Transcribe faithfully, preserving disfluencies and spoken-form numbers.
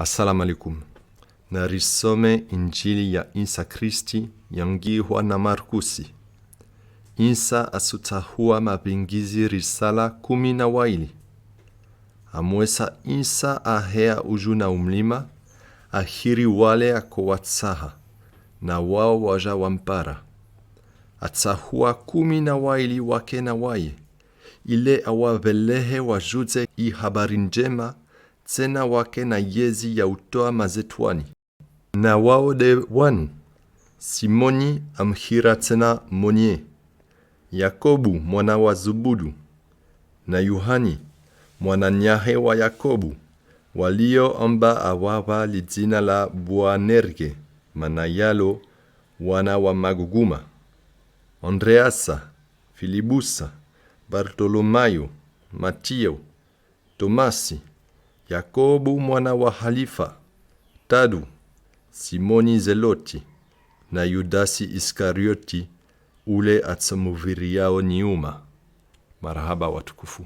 Assalamu alaikum. Na risome Injili ya Insa Kristi yangihwa na Markusi. Insa asutsahua mabingizi risala kumi na waili. Amwesa Insa ahea uju na umlima, ahiri wale akowatsaha, na wao waja wampara. Atsahua kumi na waili wake na waye, ile awavelehe wajudze i habari ndjema, tsena wake na yezi ya utoa mazetwani. Na wao de wanu: Simoni, amhira tsena Monie, Yakobu mwana wa Zubudu, na Yuhani, mwananyahe wa Yakobu, walio amba awawa lidzina la Bwanerge, mana yalo wana wa maguguma, Andreasa, Filibusa, Bartolomayo, Matiyo, Tomasi, Yakobu mwana wa Halifa, Tadu, Simoni Zeloti, na Yudasi Iskarioti, ule atsamuviriao niuma. Marahaba watukufu.